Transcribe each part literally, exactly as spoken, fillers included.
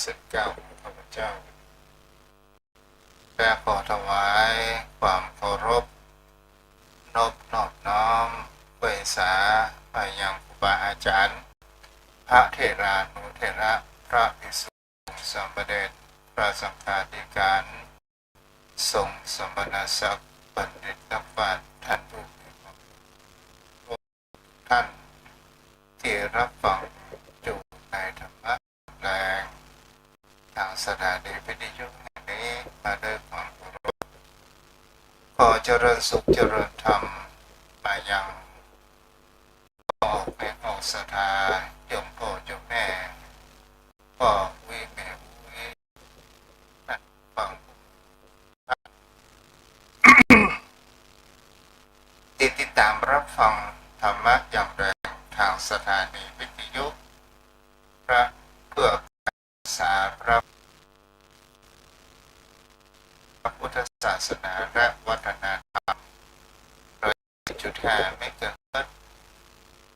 สัตย์เกล้าของข้าพเจ้า และขอถวายความเคารพ นบนอบน้อมไหว้สามายังครูบาอาจารย์ พระเถรานุเถระ พระภิกษุสงฆ์สามเณร พระสังฆาธิการ สงฆ์สมณศักดิ์ บัณฑิตนักปราชญ์ ท่านผู้มีความรู้ ท่านที่รับฟังอยู่ในธรรมะแรงทางสถานีวิทยุแห่งนี้มาด้วยความเคารพ ขอเจริญสุขเจริญธรรมมายังพ่อแม่ออกศรัทธา โยมพ่อโยมแม่ พ่ออุ๊ยแม่อุ๊ย ท่านฟัง ติด ติดตามรับฟังธรรมะอย่างแรงทางสถานีวิทยุ พระเพื่อการศึกษาพระ พระพุทธศาสนาและวัฒนธรรม ร้อยเจ็ดจุดห้าเมกะเฮิรตซ์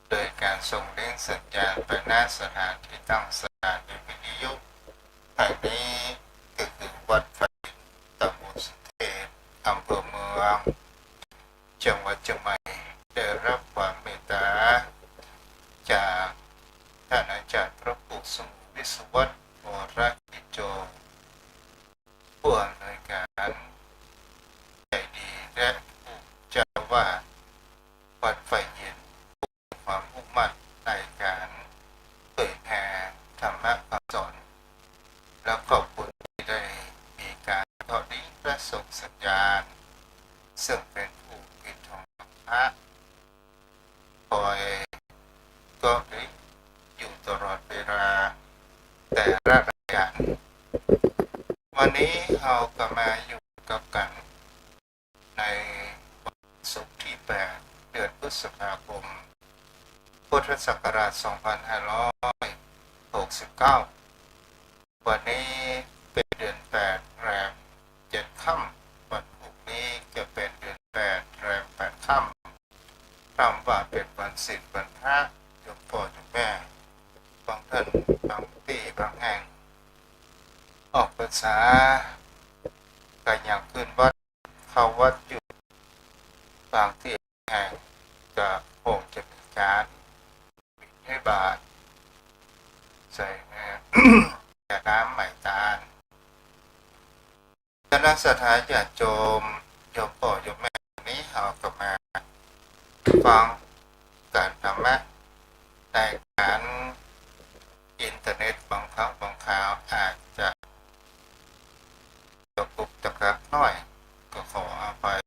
โดยการส่งลิงก์สัญญาณไปณสถานที่ตั้งสถานีวิทยุแห่งนี้ ก็คือวัดไผ่หิน ตำบลสุเทพ อำเภอเมือง จังหวัดเชียงใหม่ ได้รับความเมตตาจากท่านอาจารย์พระครูสมุทรวิศวัฒน์ วรกิจโจ ผู้อำนวยการใจดี และผู้เจ้าอาวาสวัดไผ่หิน ผู้มีความมุ่งมั่นในการเผยแผ่ธรรมะคำสอน และขอบคุณที่ได้มีการทอดลิงก์และส่งสัญญาณ ซึ่งเป็นผู้ปิดทองหลังพระ คอยเกาะติดอยู่ตลอดเวลาแต่ละรายการ วันนี้เฮาก็มาอยู่กับกั๋นในวันศุกร์ตี้แปด เดือนพฤษภาคม พุทธศักราชสองพันห้าร้อยหกสิบเก้า วันนี้เป๋นเดือนแปด แรมเจ็ดค่ำ วันพุธนี้จะเป๋นเดือนแปด แรมแปดค่ำ ถ้าว่าเป๋นวันศีลวันพระ โยมป้อโยมแม่ บางต้าน บางตี้ บางแห่ง ออกพรรษาก็ยังขึ้นวัด เข้าวัดอยู่ บางตี้แห่งก็คงจะมีก๋านบิณฑบาต ใส่ น้ำไหม้ตาน คณะศรัทธาญาติโยม โยมป้อโยมแม่ วันนี้เฮาก็มาฟังก๋านธรรมะในก๋านอินเทอร์เน็ต บางครั้งบางคราวอาจจะตะกุกตะกักหน้อย ก็ขออภัย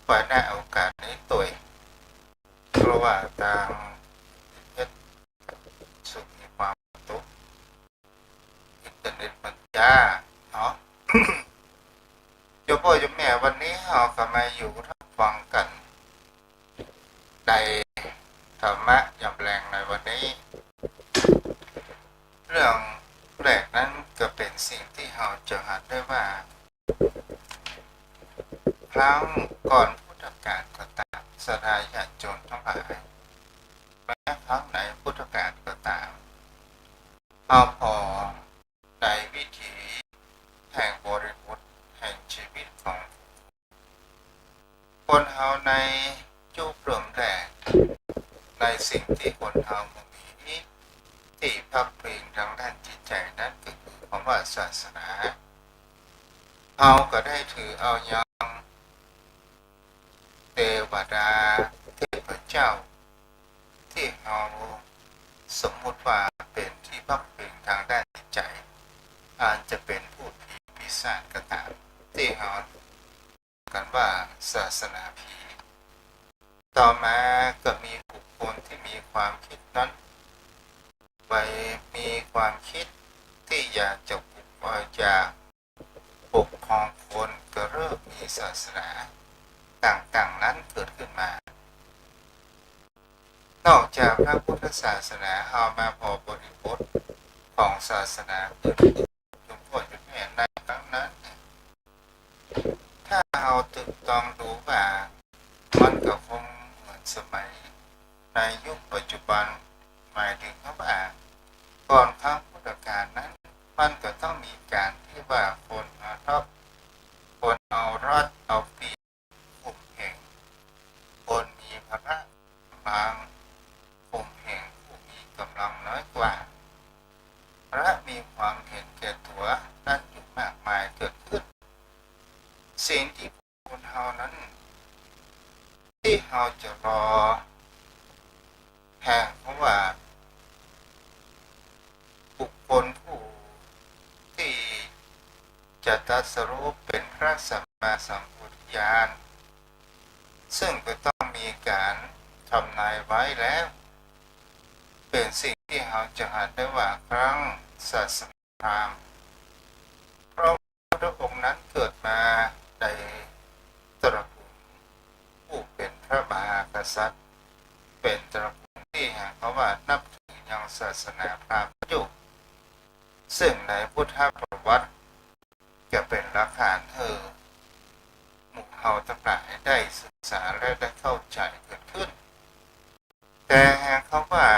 ไว้ในโอกาสนี้ตวย เพราะว่าตางเฮ็ดสุขมีความสุข อินเทอร์เน็ตมันจ๊าเนาะ โยมป้อโยมแม่ วันนี้เฮาก็มาอยู่ฟังกั๋นในธรรมะยามแลงในวันนี้ เรื่องแรกนั้นก็เป๋นสิ่งตี้เฮาจะหันได้ว่า ครั้งก่อนพุทธกาลก็ต๋าม ศรัทธาญาติโยมตังหลาย แม้ครั้งในพุทธกาลก็ต๋าม เฮาผ่อในวิถีแห่งบริบทแห่งชีวิตของคนเฮาในจุดเริ่มแรก ในสิ่งตี้คนเฮาบ่มีตี้พักพิงตางด้านจิตใจ๋นั้นก็คือคำว่าศาสนา เฮาก็ได้ถือเอายังเตวดาเทพเจ้า ตี้เฮาสมมุติว่าเป๋นตี้พักพิงตางด้านจิตใจ๋ อันจะเป๋นผู้ผีปีศาจก็ต๋าม ตี้เฮา กั๋นว่าศาสนาผี ต่อมาก็มีบุคคลตี้มีความกึ๊ดนั้น ไปมีความกึ๊ดตี้อยากจะปก อยากปกครองคน ก็เริ่มมีศาสนาต่างๆ นั้นเกิดขึ้นมา นอกจากพระพุทธศาสนา เฮามาผ่อบริบทของศาสนาอื่นๆ โยมป้อโยมแม่ ในครั้งนั้น ถ้าเฮาตึกตองดูว่า มันก็คงเหมือนสมัยในยุคปัจจุบัน หมายเถิงว่า ก่อนครั้งพุทธกาลนั้น มันก็ต้องมีก๋านตี้ว่าคนเอารัฐ คนเอารัฐเอาเปรียบ ข่มเหง คนมีพละก๋ำลัง ข่มเหงผู้มีก๋ำลังน้อยกว่า และมีความเห็นแก่ตั๋วนั้นอยู่มากมายเกิดขึ้น สิ่งตี้คนเฮานั้น ตี้เฮาจะรอแห่งเขาว่า บุคคลผู้ตี้จะตรัสรู้เป๋นพระสัมมาสัมโพธิญาณ ซึ่งก็ต้องมีก๋านทำนายไว้แล้ว เป๋นสิ่งตี้เฮาจะหันได้ว่าครั้งศาสนาพราหมณ์ เพราะพระองค์นั้นเกิดมาในตระกูลผู้เป๋นพระมหากษัตริย์ เป๋นตระกูลตี้แห่งเขาว่านับถือยังศาสนาพราหมณ์อยู่ ซึ่งในพุทธประวัติจะเป๋นหลักฐานหื้อหมู่เฮาตังหลายได้ศึกษาและได้เข้าใจ๋เกิดขึ้น แต่แห่งเขาว่า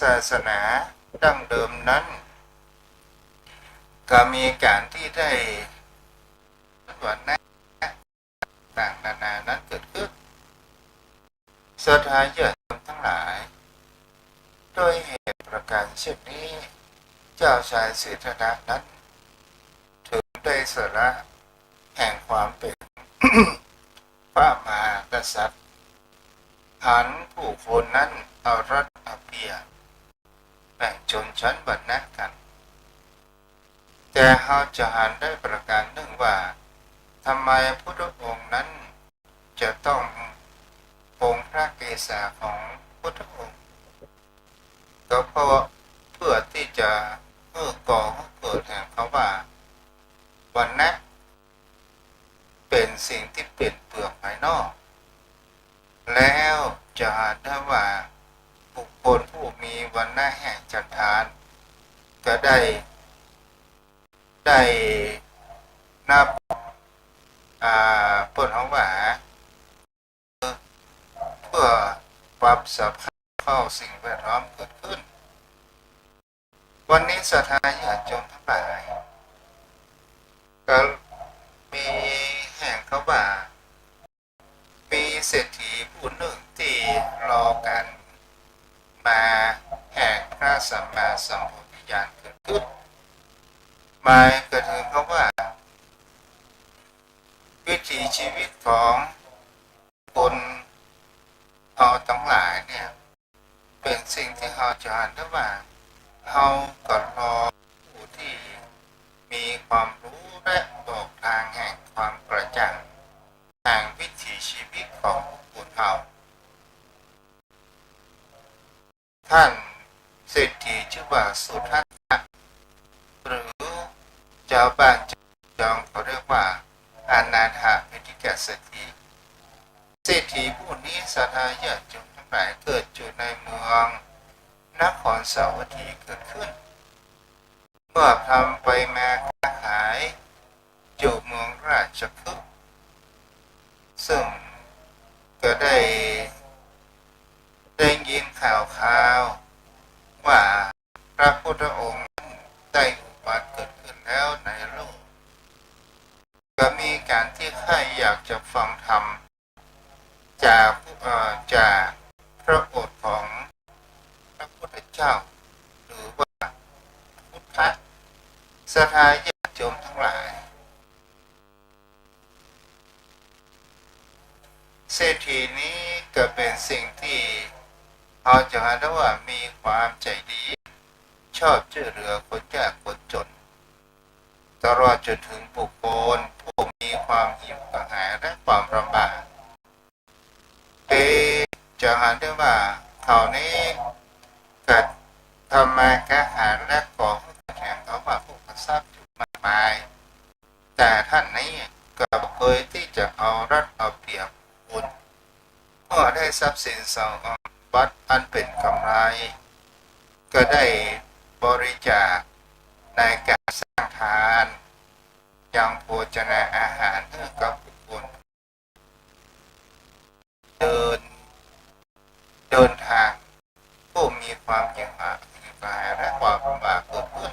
ศาสนาดั้งเดิมนั้น ก็มีก๋านตี้ได้วรรณะต่างๆนานานั้นเกิดขึ้น ศรัทธาญาติโยมตังหลาย ด้วยเหตุประก๋านเช่นนี้ เจ้าชายสิทธัตถะนั้น ถึงได้สละแห่งความเป๋น พระมหากษัตริย์ หันผู้คนนั้นเอารัดเอาเปรียบ แบ่งชนชั้นวรรณะกั๋น แต่เฮาจะหันได้ประก๋านนึ่งว่า ทำไมพุทธองค์นั้นจะต้องปลงพระเกศาของพุทธองค์ ก็เพราะเปื้อตี้จะหื้อก่อหื้อเกิดแห่งเขาว่า วรรณะ เป๋นสิ่งตี้เป๋นเปื้อกภายนอก แล้วจะหันได้ว่าบุคคลผู้มีวรรณะแห่งจันทาน ก็ได้ ได้นับ อ่า เปิ้นฮ้องว่า เปื้อปรับสภาพเข้าสิ่งแวดล้อมเกิดขึ้น วันนี้ศรัทธาญาติโยมตังหลาย ก็มีแห่งเขาว่า มีเศรษฐีผู้นึ่งตี้รอก๋านมาแห่งพระสัมมาสัมโพธิญาณเกิดขึ้น หมายก็เถิงเขาว่า วิถีชีวิตของ คนเฮาตังหลายเนี่ย เป๋นสิ่งตี้เฮาจะหันได้ว่า เฮาก็รอผู้ตี้มีความฮู้และบอกตางแห่งความกระจ่าง แห่งวิถีชีวิตของคนเฮา ต้านเศรษฐีจื้อว่าสุทัศนะ หรือจาวบ้านจาวจองเขาเรียกว่าอนาถปิณฑิกเศรษฐี เศรษฐีผู้นี้ศรัทธาญาติโยมตังหลายเกิดอยู่ในเมืองนครสาวัตถีเกิดขึ้น เมื่อพลันไปมาค้าขายอยู่เมืองราชคฤห์ ซึ่งก็ได้ ได้ยินข่าวคราวว่าพระพุทธองค์ได้อุบัติเกิดขึ้นแล้วในโลก ก็มีก๋านตี้ใค่อยากจะฟังธรรมจาก เอ่อ จากพระโอษฐ์ของพระพุทธเจ้า หรือว่าพุทธะ ศรัทธาญาติโยมตังหลาย เศรษฐีนี้ก็เป๋นสิ่งตี้เฮาจะหันได้ว่ามีความใจ๋ดี ชอบจ้วยเหลือคนยากคนจ๋น ตลอดจ๋นเถิงบุคคลผู้มีความหิวกระหายและความลำบาก เป๋นจะหันได้ว่าเขานี้ก็ทำมาค้าขายและก่อหื้อเกิดแห่งเขาว่าโภคทรัพย์อยู่มากมาย แต่ต้านนี้ก็บ่เกยตี้จะเอารัดเอาเปรียบคน เมื่อได้ทรัพย์สินสมบัติอันเป๋นก๋ำไร ก็ได้บริจาคในก๋านสร้างทาน ยังโภชนาอาหารหื้อกับบุคคล เดิน ความหิวกระหายและความลำบากเกิดขึ้น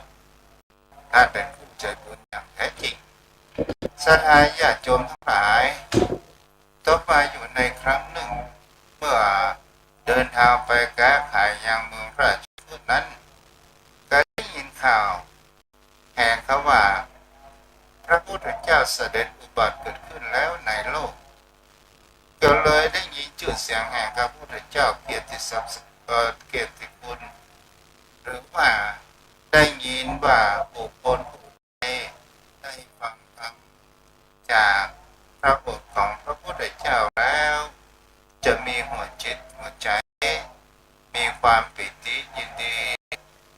ท่านเป็นผู้ใจบุญอย่างแท้จริง ศรัทธาญาติโยมทั้งหลาย ตกมาอยู่ในครั้งหนึ่ง เมื่อเดินทางไปค้าขายยังเมืองราชคฤห์นั้น ก็ได้ยินข่าวแห่งเขาว่า พระพุทธเจ้าเสด็จอุบัติเกิดขึ้นแล้วในโลก ก็เลยได้ยินชื่อเสียงแห่งพระพุทธเจ้า เกียรติศัพท์ เอ่อ เกียรติคุณ หรือว่าได้ยินว่าบุคคลผู้ใดได้ฟังธรรมจากพระโอษฐ์ของพระพุทธเจ้าแล้ว จะมีหัวจิตหัวใจ มีความปีติยินดี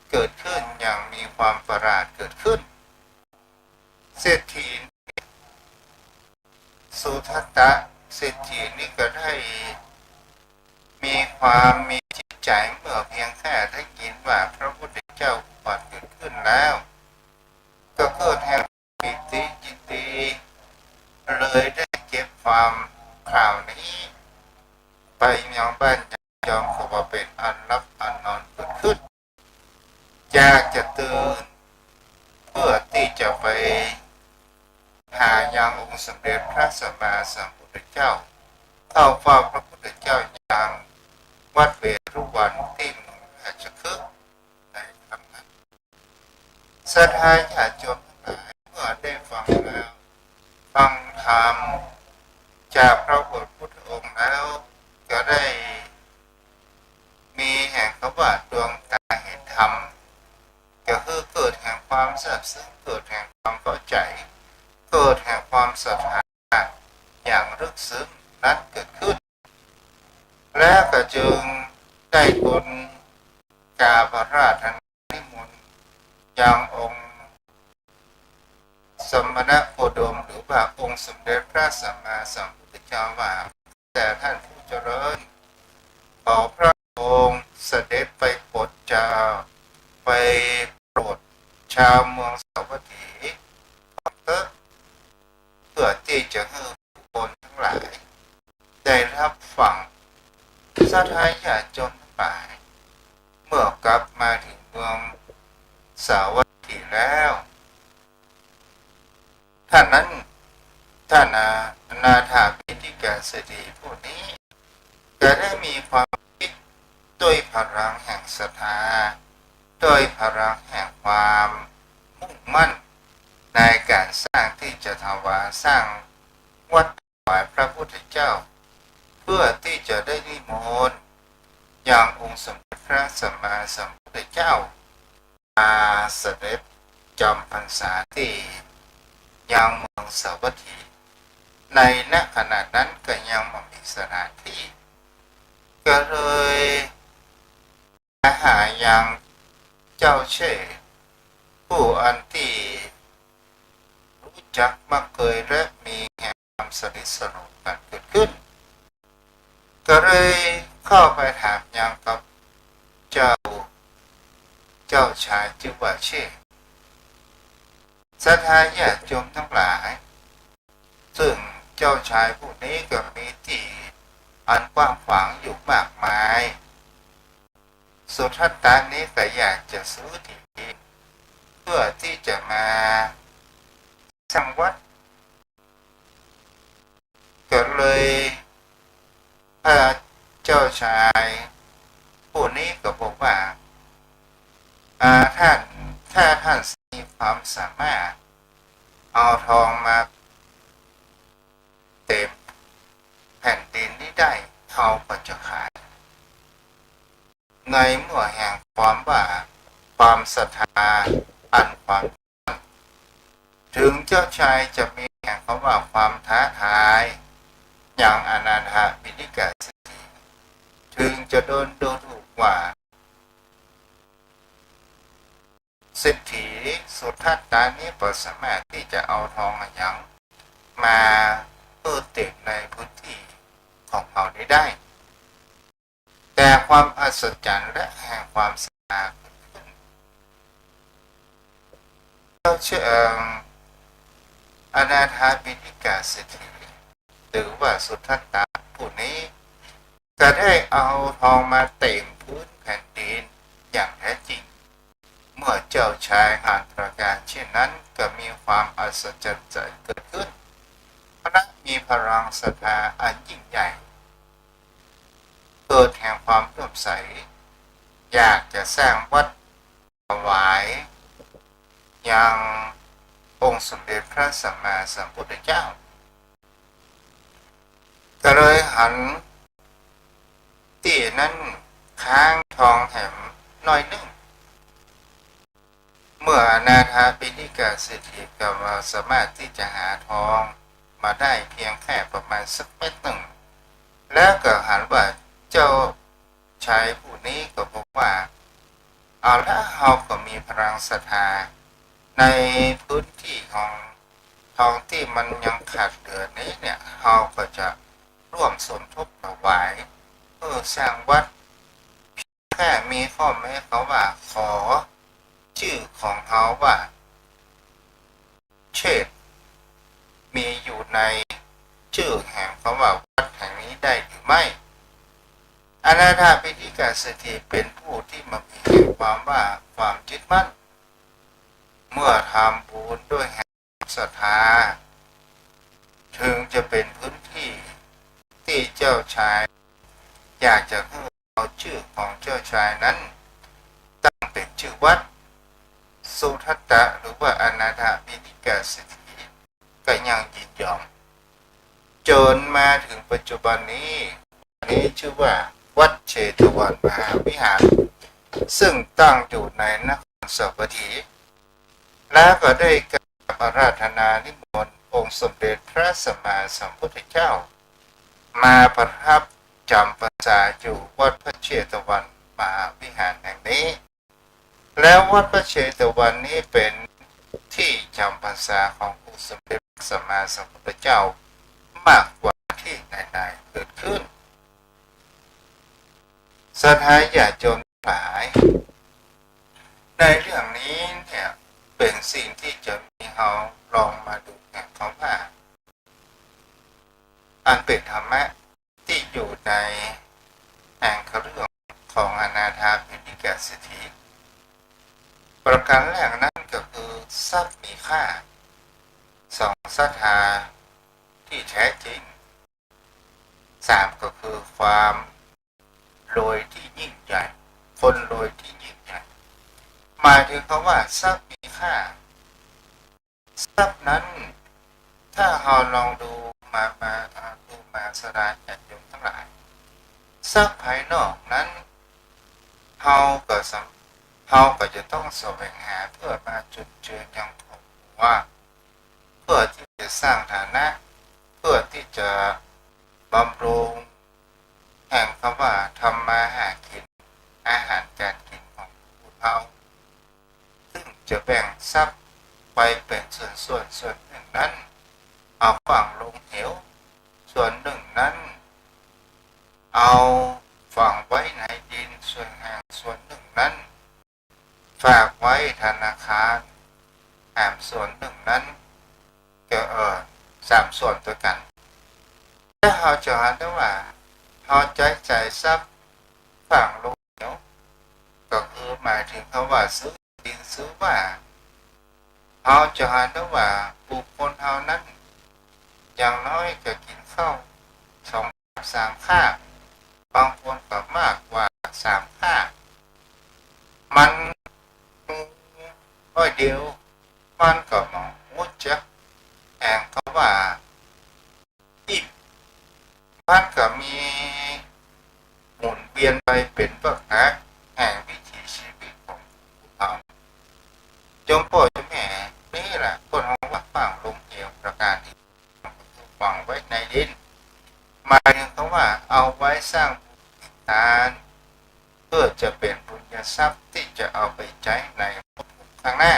เกิดขึ้นอย่างมีความประหลาดเกิดขึ้น เศรษฐี สุทัตตะเศรษฐีนี่ก็ได้มีความมีจิตใจ เมื่อเพียงแค่ได้ยินว่าพระพุทธเจ้าอุบัติเกิดขึ้นแล้ว ก็เกิดแห่งปีติยินดี เลยได้เก็บความข่าวนี้ ไปยังบ้านญาติโยม ก็ว่าเป็นอันหลับอันนอนเกิดขึ้น อยากจะตื่น เพื่อที่จะไปหายังองค์สมเด็จพระสัมมาสัมพุทธเจ้า เข้าเฝ้าพระพุทธเจ้ายังวัดเวฬุวันที่เมืองราชคฤห์ในครั้งนั้น ศรัทธาญาติโยมทั้งหลาย เมื่อได้ฟังแล้ว ฟังธรรมจากพระพุทธองค์แล้ว ก็ได้มีแห่งคำว่าดวงตาเห็นธรรม ก็คือเกิดแห่งความซาบซึ้ง เกิดแห่งความเข้าใจ เกิดแห่งความศรัทธาอย่างลึกซึ้งนั้นเกิดขึ้น และก็จึงได้ทูลกราบอาราธนานิมนต์ยังองค์สมณโคดม หรือว่าองค์สมเด็จพระสัมมาสัมพุทธเจ้าว่า แต่ท่านผู้เจริญ ขอพระองค์เสด็จไปโปรดเจ้า ไปโปรดชาวเมืองสาวัตถีเถิด เพื่อที่จะหื้อผู้คนทั้งหลายได้รับฟัง ศรัทธาญาติโยมทั้งหลาย เมื่อกลับมาถึงเมืองสาวัตถีแล้ว ท่านนั้น ท่านอนาถปิณฑิกะเศรษฐีผู้นี้ ก็ได้มีความคิดด้วยพลังแห่งศรัทธา ด้วยพลังแห่งความมุ่งมั่นในการสร้างที่จะถวาย สร้างวัตถวายพระพุทธเจ้า เพื่อที่จะได้นิมนต์ยังองค์สมเด็จพระสัมมาสัมพุทธเจ้า มาเสด็จจำพรรษาตี้ยังเมืองสาวัตถี ในณขณะนั้นก็ยังบ่มีสถานที่ ก็เลยมาหายังเจ้าเชษฐี ผู้อันตี้ฮู้จักมักเกยและมีแห่งความสนิทสนมกันเกิดขึ้น ก็เลยเข้าไปถามยังกับเจ้า เจ้าชายจื้อว่าเชษฐี ศรัทธาญาติโยมทั้งหลาย ซึ่งเจ้าชายผู้นี้ก็มีตี้อันกว้างขวางอยู่มากมาย สุทัตตะนี้ก็อยากจะซื้อที่ดิน เพื่อที่จะมาสร้างวัด ก็เลยพระเจ้าชายผู้นี้ก็บอกว่า อ่า ท่าน ถ้าท่านมีความสามารถเอาทองมาเต็มแผ่นดินนี้ได้ เฮาก็จะขาย ในเมื่อแห่งความว่าความศรัทธาอันความ ถึงเจ้าชายจะมีแห่งคำว่าความท้าทาย อย่างอนาถปิณฑิกะเศรษฐี ถึงจะโดนดูถูกว่า เศรษฐีสุทัตตานี้บ่สามารถที่จะเอาทองอะหยังมาเพิ่มเติมในพื้นที่ของเฮานี้ได้ แต่ความอัศจรรย์และแห่งความศรัทธาเกิดขึ้น เจ้าเชษฐี อนาถปิณฑิกะเศรษฐี หรือว่าสุทัตตาผู้นี้ ก็ได้เอาทองมาเต็มพื้นแผ่นดิน ความอัศจรรย์ใจเกิดขึ้น พระมีพลังศรัทธาอันยิ่งใหญ่ เกิดแห่งความเลื่อมใส อยากจะสร้างวัดถวายยังองค์สมเด็จพระสัมมาสัมพุทธเจ้า ก็เลยหันตี้นั้นค้างทองแหมน้อยนึ่ง เมื่ออนาถปิณฑิกเศรษฐีก็สามารถที่จะหาทองมาได้เพียงแค่ประมาณสักเม็ดนึ่ง แล้วก็หันว่าเจ้าชายผู้นี้ก็บอกว่า เอาละ เฮาก็มีพลังศรัทธา ในพื้นที่ของทองตี้มันยังขาดเหลือนี้เนี่ย เฮาก็จะร่วมสมทบถวายเพื่อสร้างวัด แค่มีข้อแม้เขาว่า ขอจื้อของเฮาว่า เชษฐ มีอยู่ในจื้อแห่งคำว่าวัดแห่งนี้ได้หรือไม่ อนาถปิณฑิกเศรษฐีเป็นผู้ที่มันมีความว่าความยึดมั่น เมื่อทำบุญด้วยแห่งศรัทธา ถึงจะเป็นพื้นที่ที่เจ้าชายอยากจะหื้อเอาจื้อของเจ้าชายนั้นตั้งเป็นจื้อวัด สุทัตตะหรือว่าอนาถปิณฑิกเศรษฐีก็ยังยินยอม จนมาถึงปัจจุบันนี้ อันนี้ชื่อว่าวัดเชตวันมหาวิหาร ซึ่งตั้งอยู่ในนครสาวัตถี แล้วก็ได้กราบอาราธนานิมนต์องค์สมเด็จพระสัมมาสัมพุทธเจ้า มาประทับจำพรรษาอยู่วัดพระเชตวันมหาวิหารแห่งนี้ แล้ววัดพระเชตวันนี้เป็นที่จำพรรษาขององค์สมเด็จพระสัมมาสัมพุทธเจ้ามากกว่าที่ไหนๆเกิดขึ้น ศรัทธาญาติโยมทั้งหลาย ในเรื่องนี้เนี่ยเป็นสิ่งที่จะมีเฮาลองมาดูกันครับว่า อันเป็นธรรมะที่อยู่ในแห่งเรื่องของอนาถปิณฑิกเศรษฐี ประการแรกนั้นก็คือทรัพย์มีค่า สอง ศรัทธาที่แท้จริง สาม ก็คือความรวยที่ยิ่งใหญ่ คนรวยที่ยิ่งใหญ่ หมายถึงคำว่าทรัพย์มีค่า ทรัพย์นั้น ถ้าเฮาลองดูมา มา อ่า ดูมาศรัทธาญาติโยมทั้งหลาย ทรัพย์ภายนอกนั้น เฮาก็สำ- เฮาก็จะต้องแสวงหาเพื่อมาจุนเจือยังครอบครัว เพื่อที่จะสร้างฐานะ เพื่อที่จะบำรุงแห่งคำว่าทำมาหากิน อาหารการกินของผู้เฮา ซึ่งจะแบ่งทรัพย์ไปเป็นส่วนๆ ส่วนหนึ่งนั้นเอาฝังลงเหว ส่วนหนึ่งนั้นเอาฝังไว้ในดิน ส่วนแห่งส่วนหนึ่งนั้นฝากไว้ธนาคาร แหมส่วนหนึ่งนั้นก็ เอ่อ สามส่วนตวยกั๋น ถ้าเฮาจะหันได้ว่า เฮาใจ๊จ่ายทรัพย์ฝังลงเหว ก็คือหมายถึงคำว่าซื้อดินซื้อว่า เฮาจะหันได้ว่าบุคคลเฮานั้น อย่างน้อยก็กิ๋นข้าวสองคาบสามคาบ บางคนก็มากกว่าสามคาบ มันมื้อน้อยเดียว มันก็บ่ฮู้จักแห่งคำว่า อิ่ม มันก็มีหมุนเวียนไปเป๋นวัฏฏะแห่งวิถีชีวิตของคนเฮา โยมป้อโยมแม่ นี่แหละเปิ้นฮ้องว่าฝังลงเหว ประการที่สองก็คือฝังไว้ในดิน หมายถึงคำว่าเอาไว้สร้างบุญทาน เพื่อจะเป๋นบุญญาทรัพย์ที่จะเอาไปใจ๊ในภพภูมิข้างหน้า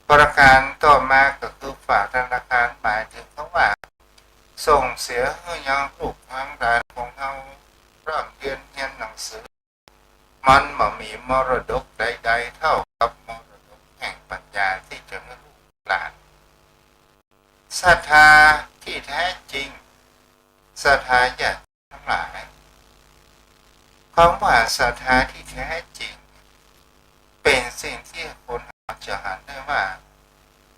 ประการต่อมาก็คือฝากธนาคาร หมายถึงคำว่าส่งเสียหื้อยังลูกยังหลานของเฮาร่ำเรียนเฮียนหนังสือ มันบ่มีมรดกใดๆ เท่ากับมรดกแห่งปัญญาที่จะหื้อลูกหลาน ศรัทธาที่แท้จริง ศรัทธาญาติ ทั้งหลาย คำว่าศรัทธาที่แท้จริง เป๋นสิ่งที่คนเฮาจะหันได้ว่า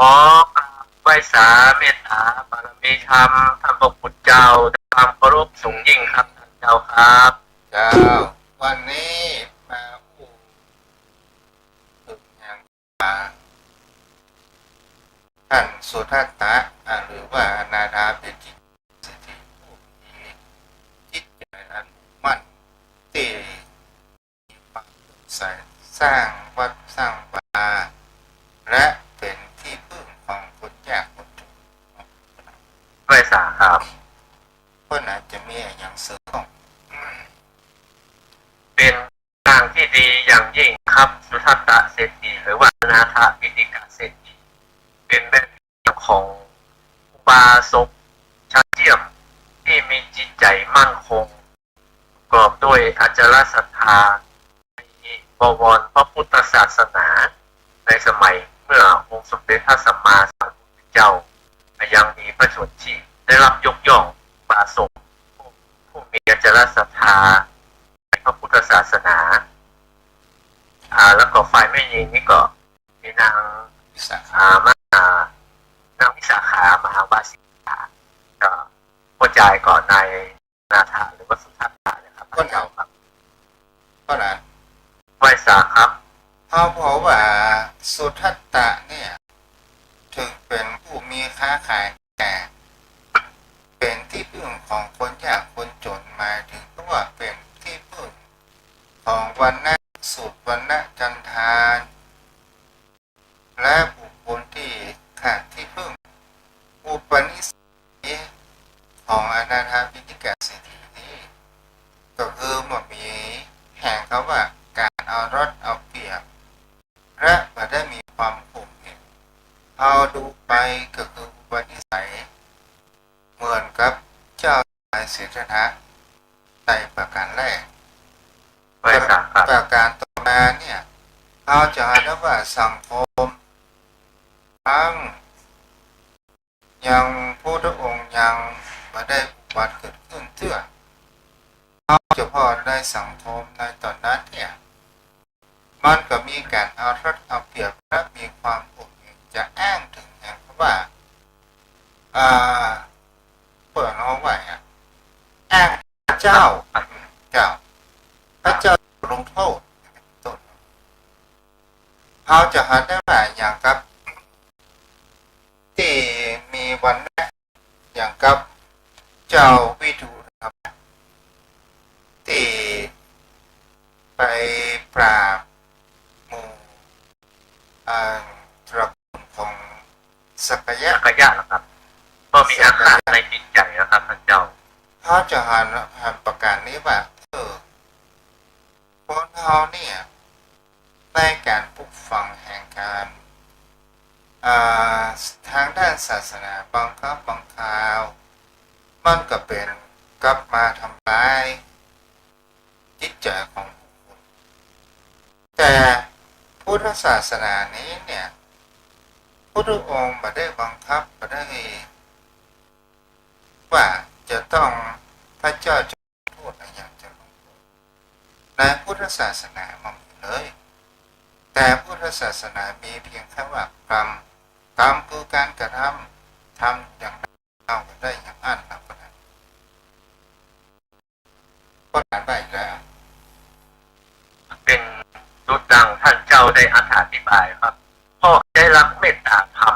ขอกราบไหว้สาเมตต๋าบารมีธรรมท่านพระคุณเจ้าด้วยความเคารพสูงยิ่งครับท่านเจ้าครับ เจ้า วันนี้มาอู้เถิงอย่างว่า ท่านสุทัตตะ อ่า หรือว่าอนาถาปิณฑิกเศรษฐีผู้มีจิตใจ๋อันมุ่งมั่น ตี้มีความเลื่อมใส สร้างวัดสร้างวา และเป๋นตี้เปิ้งของคนยากคนจ๋น ไหว้สาครับ เปิ้นอาจจะมีอะหยังเสริมบ้าง เป๋นตางตี้ดีอย่างยิ่งครับ สุทัตตะเศรษฐี หรือว่าอนาถาปิณฑิกเศรษฐี เป๋นแบบอย่างของอุบาสกชั้นเยี่ยม ตี้มีจิตใจ๋มั่นคง ประกอบด้วยอจลศรัทธาในบวรพระพุทธศาสนา ในสมัยเมื่อองค์สมเด็จพระสัมมาสัมพุทธเจ้ายังมีพระชนม์ชีพ ได้รับยกย่องอุบาสกผู้ ผู้มีอจลศรัทธาในพระพุทธศาสนา อ่า แล้วก็ฝ่ายแม่ญิงนี่ก็มีนาง วิสาขา อ่า มหา นางวิสาขามหาวาสิกา ก็พ่อจายก็นายนาถาหรือว่าสุทัตตะนะครับ เปิ้น เจ้าครับ เปิ้นนะ ไหว้สาครับ เฮาบอกว่าสุทัตตะเนี่ย เถิงเป๋นผู้มีค้าขาย แต่เป๋นตี้เปิ้งของคนยากคนจ๋น หมายเถิงว่าเป๋นตี้เปิ้งของวรรณะสูตร วรรณะจันทาน และบุคคลตี้ขาดตี้เปิ้ง อุปนิสัยของอนาถาปิณฑิกเศรษฐีนี้ ก็คือบ่มีแห่งกำว่าก๋านเอารัดเอาเปรียบ และบ่ได้มีความข่มเหง เฮาดูไปก็คืออุปนิสัย เหมือนกับเจ้าชายสิทธัตถะ ในประก๋านแรก ไหว้สาครับ ประก๋านต่อมาเนี่ย เฮาจะหันได้ว่าสังคม ตึงยังพุทธองค์ยังบ่ได้อุบัติเกิดขึ้นเตื้อ เฮาจะผ่อในสังคมในต๋อนนั้นเนี่ย มันก็มีก๋านเอารัดเอาเปรียบและมีความข่มเหง จะอ้างเถิงอย่างว่า อ่า เปิ้นเอาไว้อะ อ้างพระเจ้า เจ้า พระเจ้าลงโทษ ต้น เฮาจะหันได้ว่าอย่างกับ ตี้มีวรรณะ อย่างกับเจ้าวิดูรมะ ตี้ไปปราบหมู่ อ่า ตระกูลของสักกายะ สักกายะเหรอครับ ก็มีอาฆาตในจิตใจ๋นะครับท่านเจ้า เฮาจะหัน หันประก๋านนี้ว่า เออ คนเฮาเนี่ย ในก๋านปลูกฝังแห่งก๋าน อ่า ตางด้านศาสนา บางครั้งบางคราว มันก็เป๋นกลับมาทำร้ายจิตใจ๋ของบุคคล แต่พุทธศาสนานี้เนี่ย พุทธองค์บ่ได้บังคับ บ่ได้ว่าจะต้องพระเจ้า โทษอะหยังจะลงโทษ ในพุทธศาสนาบ่มีเลย แต่พุทธศาสนามีเพียงแค่ว่ากรรม กรรมคือก๋านกระทำ ทำอย่างใดเฮาก็ได้อย่างอั้น นับวันนั้น ก็ถามไปอีกแล้ว เป๋นดุจดังท่านเจ้าได้อธิบายครับ เพราะได้รับเมตตาธรรม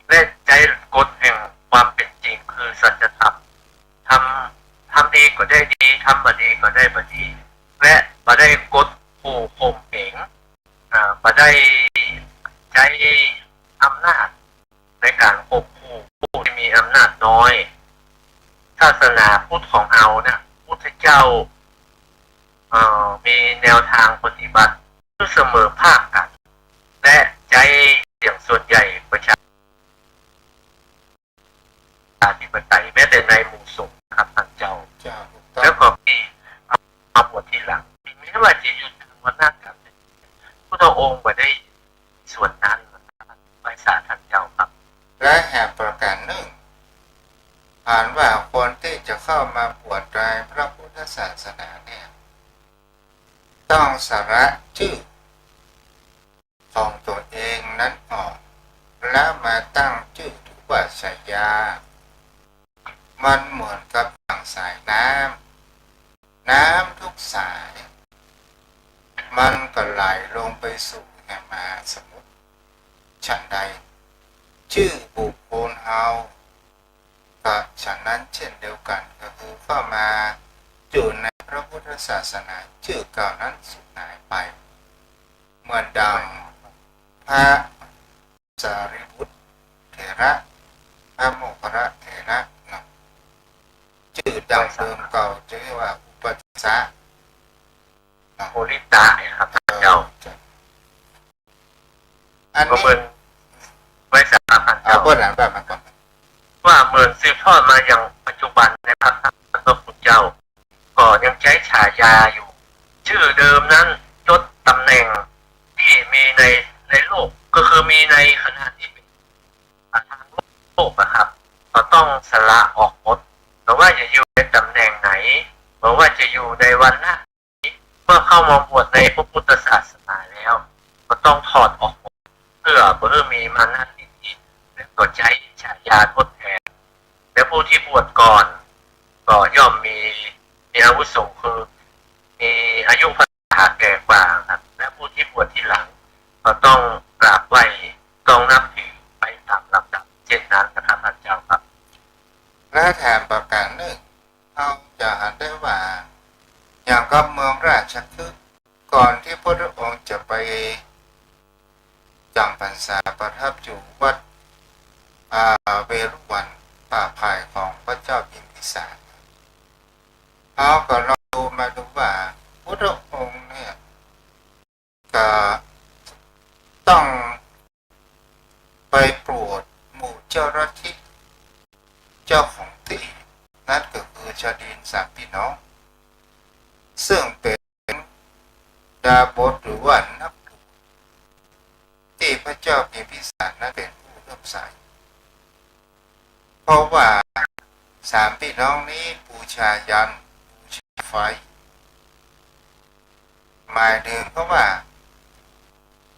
และได้กฎแห่งความเป๋นจริงคือสัจธรรม ทำ ทำดีก็ได้ดี ทำบ่ดีก็ได้บ่ดี และบ่ได้กดขู่ข่มเหง อ่า บ่ได้ใจ๊อำนาจในก๋านข่มขู่ผู้ตี้มีอำนาจน้อย ศาสนาพุทธของเฮาเนี่ย พุทธเจ้า เอ่อ มีแนวตางปฏิบัติตี้เสมอภาคกั๋น และใจ๊เสียงส่วนใหญ่ประชา ธิปไตย แม้แต่ในหมู่สงฆ์นะครับท่านเจ้า เจ้า ถูกต้อง แล้วก็มีมาบวชทีหลัง แม้ว่าจะอยู่ในวรรณะกรรม พุทธองค์บ่ได้ส่วนนั้นนะครับ ไหว้สาท่านเจ้าครับ และแหมประก๋านนึ่ง อันว่าคนตี้จะเข้ามาบวชในพระพุทธศาสนาเนี่ย ต้องสละจื้อของตั๋วเองนั้นออก แล แล้วมาตั้งจื้อถือว่าฉายา มันเหมือนกับอย่างสายน้ำ น้ำทุกสาย มันก็ไหลลงไปสู่แห่งมหาสมุทร ฉันใด จื้อบุคคลเฮา ก็ฉันนั้นเช่นเดียวกัน ก็คือเข้ามาอยู่ในพระพุทธศาสนา จื้อเก่านั้นสูญหายไป เหมือนดังพระสารีบุตรเถระ พระโมคคัลลาเถระเนาะ จื้อดั้งเดิมเก่าจะเรียกว่าอุปัชฌะ โอริตะนะครับ ท่านเจ้า อันนี้ ก็เหมือน ไว้สาระ ท่าน เอา เจ้า เปิ้นอ่านแบบมาก่อน ว่าเหมือนสืบทอดมาอย่างปัจจุบันนะครับ ท่านพระคุณเจ้า ก็ยังใจ๊ฉายาอยู่ จื้อเดิมนั้น ยศตำแหน่งที่มีใน ในโลก ก็คือมีในขณะที่เป็น ทางโลกอะครับ ก็ต้องสละออกหมด บ่ว่าจะอยู่ในตำแหน่งไหน บ่ว่าจะอยู่ในวรรณะ เมื่อเข้ามาบวชในพระพุทธศาสนาแล้ว ก็ต้องถอดออกหมด เพื่อบ่หื้อมีมานะทิฏฐิ แล้วก็ใจ๊ฉายาทดแทน และผู้ที่บวชก่อน ก็ย่อมมี มีอาวุโส คือมีอายุพรรษาแก่กว่าครับ และผู้ที่บวชทีหลัง ก็ต้องกราบไหว้ ต้องนับถือไปตามลำดับ เช่นนั้นนะครับ ท่านเจ้าครับ และแถมประการนึ่ง เฮาจะหันได้ว่า อย่างกับเมืองราชคฤห์ ก่อนที่พระพุทธองค์จะไปจ๋ำพรรษาประทับอยู่วัด อ่า เวฬุวัน ป่าไผ่ของพระเจ้าพิมพิสาร เฮาก็ลองดูมาดูว่า พุทธองค์เนี่ย ก็ต้องไปโปรดหมู่เจ้าลัทธิ เจ้าของตี้ นั้นก็คือชาวจีนสามพี่น้อง ซึ่งเป๋นดาบสหรือว่านักบวชตี้พระเจ้าพิมพิสารนั้นเป๋นผู้เลื่อมใส เพราะว่าสามพี่น้องนี้บูชายันต์ บูชาไฟ หมายถึงเพราะว่า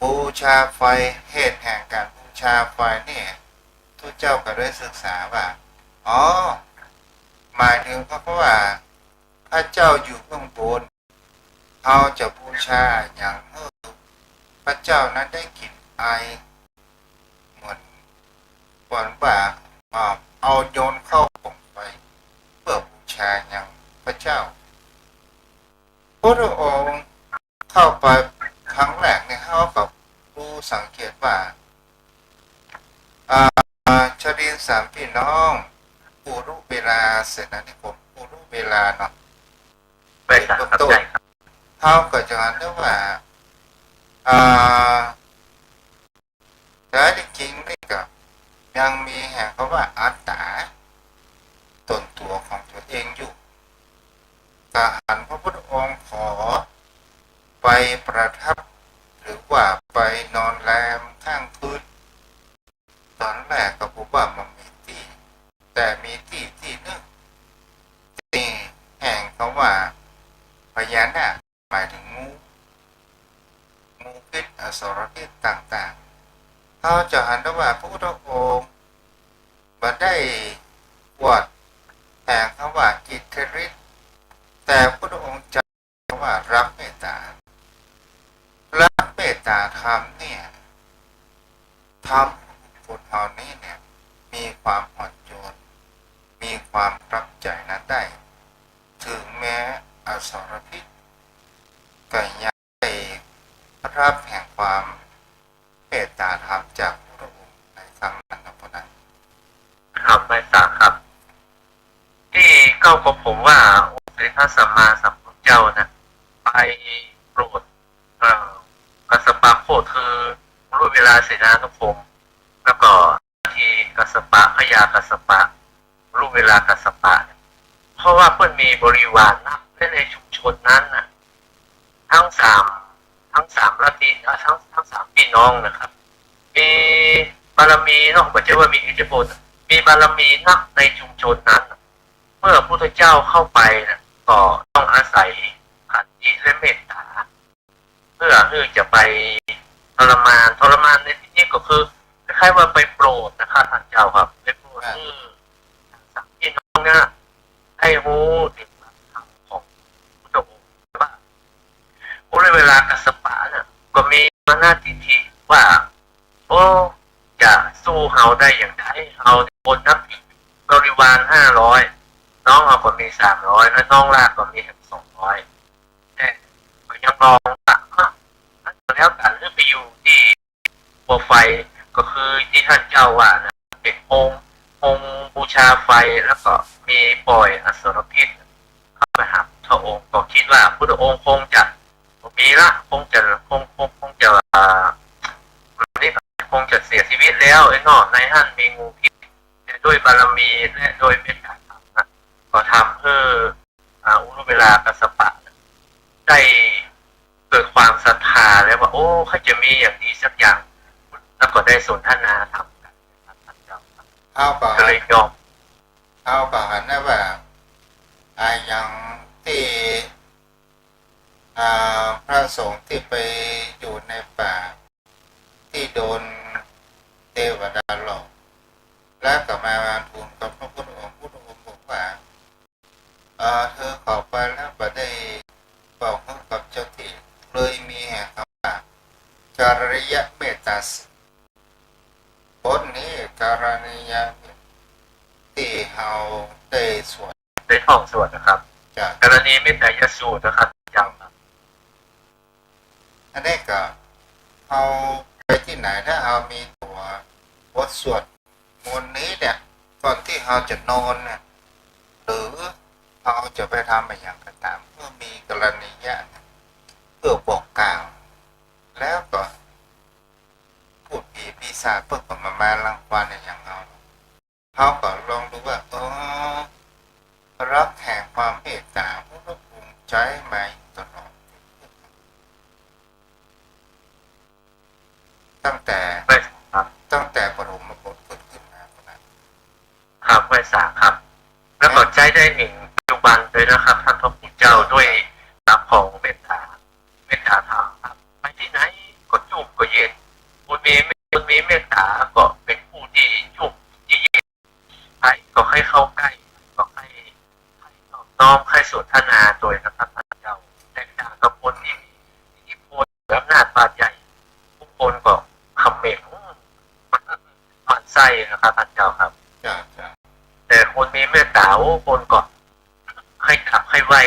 บูชาไฟ เหตุแห่งการบูชาไฟเนี่ย ตุ๊เจ้าก็ได้ศึกษาว่า อ๋อ หมายถึงเพราะว่าพระเจ้าอยู่เบื้องบน เฮาจะบูชาอย่างหื้อพระเจ้านั้นได้กลิ่นอาย เหมือน เหมือนว่า อ่า เอาโยนเข้าโคมไฟ เพื่อบูชาอย่างพระเจ้า พุทธองค์เข้าไปครั้งแรกเนี่ย เฮาก็ดูสังเกตว่า อ่า ชาวจีนสามพี่น้อง อุรุเวลาเสนานิคม อุรุเวลาเนาะ แม่นครับ เป๋นต้น ใช่ครับ เฮาก็จะหันได้ว่า อ่า แต่ที่จริงนี่ก็ยังมีแห่งคำว่าอัตตา ตนตั๋วของตัวเองอยู่ ก็หันพระพุทธองค์ขอไปประทับ หรือว่าไปนอนแรมค้างคืน ตอนแรกก็บ่ฮู้ว่ามันมีตี้ แต่มีตี้ตี้นึ่ง ตี้แห่งคำว่าพญานาค หมายถึงงู งูพิษ อสรพิษต่างๆ เฮาจะหันได้ว่าพระพุทธองค์บ่ได้อวดแห่งคำว่าอิทธิฤทธิ์ แต่พระพุทธองค์จะว่ารับเมตตา รับเมตตาธรรมเนี่ย ทำให้คนเฮานี้เนี่ย มีความอ่อนโยน มีความประทับใจ๋นั้นได้ ถึงแม้อสรพิษ ก็ยังได้รับแห่งความเมตตาธรรมจากพระองค์ในครั้งนั้นนะ พวกนั้น ครับ แม่นครับ ตี้เก้าก็ผมว่าองค์สมเด็จพระสัมมาสัมพุทธเจ้านะ ไปโปรด เอ่อ กัสสปะโคตร คืออุรุเวลาเสนานุคม แล้วก็ที่กัสสปะ พญากัสสปะ อุรุเวลากัสสปะเนี่ย เพราะว่าเปิ้นมีบริวารนัก และในชุมชนนั้นน่ะ ทั้งสาม ทั้งสามลัทธิ อ่ะ ทั้ง ทั้งสามพี่น้องนะครับ มีบารมีเนาะ บ่ใจ้ว่ามีอิทธิพล มีบารมีนักในชุมชนนั้นน่ะ เมื่อพุทธเจ้าเข้าไปน่ะ ก็ต้องอาศัยขันติและเมตตา เพื่อที่จะไปทรมาน ทรมานในที่นี้ก็คือไป คล้ายว่าไปโปรดนะครับท่านเจ้าครับ ไปโปรด อ่า หื้อสามพี่น้องเนี่ยได้ฮู้เถิงหลักธรรมของพุทธองค์ว่า พระเวลากัสสปะเนี่ยก็มีมานะทิฏฐิว่า โอ้ จะสู้เฮาได้อย่างใด เฮาคนนับถือบริวารห้าร้อย น้องเฮาก็มีสามร้อย แล้วน้องลากก็มีแหมสองร้อย แต่ก็ยังลองว่า อ่ะ แล้วกั๋น หื้อไปอยู่ตี้ บัวไฟ ก็คือตี้ท่านเจ้าว่านะ เป๋นองค์ องค์บูชาไฟ แล้วก็มีป่อยอสรพิษเข้าไปหาพุทธองค์ ก็กึ๊ดว่าพุทธองค์คงจะบ่มีละ คงจะ คง คง คงจะ อ่า นี่ คงจะเสียชีวิตแล้ว ไอ้เนาะ ในหั้นมีงูพิษ แต่ด้วยบารมีและด้วยเมตตาธรรมนะ ก็ทำหื้อ อ่า อุรุเวลากัสสปะ ได้เกิดความศรัทธาแล้วว่า โอ้ ข้อยจะมีอย่างดีสักอย่าง แล้วก็ได้สนทนาธรรมกั๋น เฮาก็ ก็เลยยอม เฮาก็หันนะว่า อ่า อย่างตี้ อ่า พระสงฆ์ตี้ไปอยู่ในป่า ตี้โดนเตวดาหลอก แล้วก็มาทูลกับพระพุทธองค์ พุทธองค์บอกว่า เอ่อ เธอเข้าไปแล้วบ่ได้บอกกับเจ้าตี้ เลยมีแห่งคำว่า กรณียเมตตาสูตร บทนี้กรณียเมตตาตี้เฮาได้สวด ได้ท่องสวดนะครับ จ้ะ กรณียเมตตายสูตรนะครับ เจ้าครับ อันนี้ก็ เฮาไปตี้ไหน ถ้าเฮามีตั๋วบทสวดมนต์นี้เนี่ย ก่อนตี้เฮาจะนอนเนี่ย หรือเฮาจะไปทำอะหยังก็ต๋าม เมื่อมีกรณียะเนี่ย เปื้อบอกกล่าว แล้วก็ พูดผีปีศาจเปิ้นก็บ่มารังควานอะหยังเฮา เฮาก็ลองดูว่า เออ หลักแห่งความเมตต๋า พุทธองค์ใจ๊มาอยู่ตลอด ตั้งแต่ ครับ ตั้งแต่ปฐมบทเกิดขึ้นมาเท่านั้น ครับ ไหว้สาครับ แล้วก็ใจ๊ได้เถิงปัจจุบันเลยนะครับ ท่านพระคุณเจ้า ด้วยหลักของเมตต๋า เมตต๋าธรรมครับ ไปตี้ไหนก็จุ่มก็เย็น คนมี คนมีเมตต๋าก็เป๋นผู้ตี้จุ่มตี้เย็น ใผก็ใค่เข้าใก้ ก็ใค่ ใค่นอบน้อม ใค่สนทนาโตยนะครับท่านเจ้า แตกต่างกับคนตี้มีอิทธิพล อำนาจบาดใหญ่ กู้คนก็เขม็ง หมั่นไส้นะครับท่านเจ้าครับ จ้ะ จ้ะ แต่คนมีเมตต๋า โอ้ คนก็ใค่กราบใค่ไหว้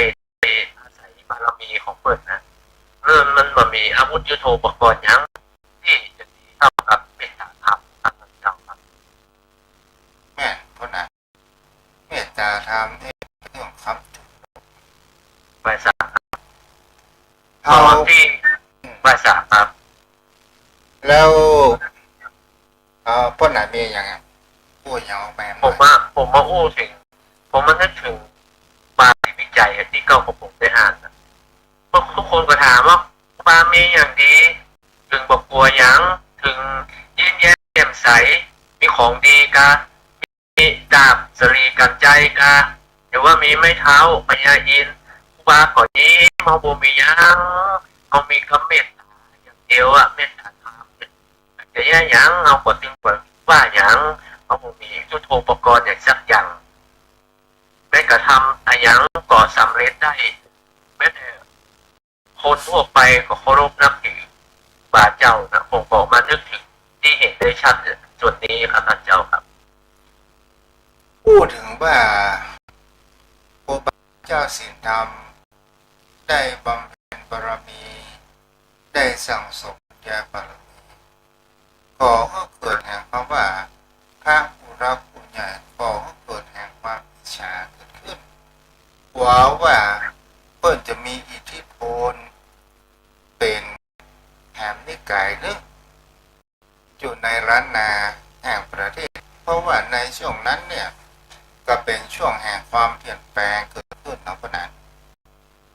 อาศัยบารมีของเปิ้นนะ เปิ้นมันบ่มีอาวุธยุทโธปกรณ์หยังตี้จะดีเต้ากับเมตต๋าธรรมครับท่านเจ้าครับ แม่น เพราะนั้น เมตต๋าธรรมนี่เรื่องคำจุ ไหว้สาครับ เอา เอาตี้ ไหว้สาครับ แล้ว เอ่อ ป้อหน้ามีอะหยัง อู้อะหยังออกมา ผมมา ผมมาอู้เถิง ผมมานึกเถิงบาลีวิจัยอะตี้เก้าของผมได้อ่านอะ พวกทุกคนก็ถามว่า ครูบามีอย่างดี เถิงบ่กั๋วหยัง เถิงยิ้มแย้มแจ่มใส มีของดีกา มีดาบสะหลีกั๋นชัยกา หรือว่ามีไม้เท้าพญาอินทร์ ครูบาก็ยิ้ม เฮาบ่มีหยัง เฮามีกำเมตต๋าอย่างเดียวอะ เมตต๋าธรรม จะแย่หยัง เฮาก็ตึงบ่ว่าหยัง เฮาบ่มียุทโธปกรณ์หยังสักอย่าง แม้กระทั่งอะหยังก็สำเร็จได้ แม้แต่คนทั่วไปก็เคารพนับถือครูบาเจ้านะ ผมก็มานึกเถิงตี้เห็นได้ชัดส่วนนี้ครับท่านเจ้าครับ พูดถึงว่าครูบาเจ้าศีลธรรมได้บำเพ็ญบารมี ได้สั่งสมบุญญาบารมี ก่อหื้อเกิดแห่งความว่า พระผู้รักผู้ใหญ่ ก่อหื้อเกิดแห่งความอิจฉาเกิดขึ้น กลัวว่าเปิ้นจะมีอิทธิพลเป๋นแหมนิกายนึ่งอยู่ในล้านนาแห่งประเทศ เพราะว่าในช่วงนั้นเนี่ย ก็เป๋นช่วงแห่งความเปลี่ยนแปลงเกิดขึ้นเนาะ เพราะนั้น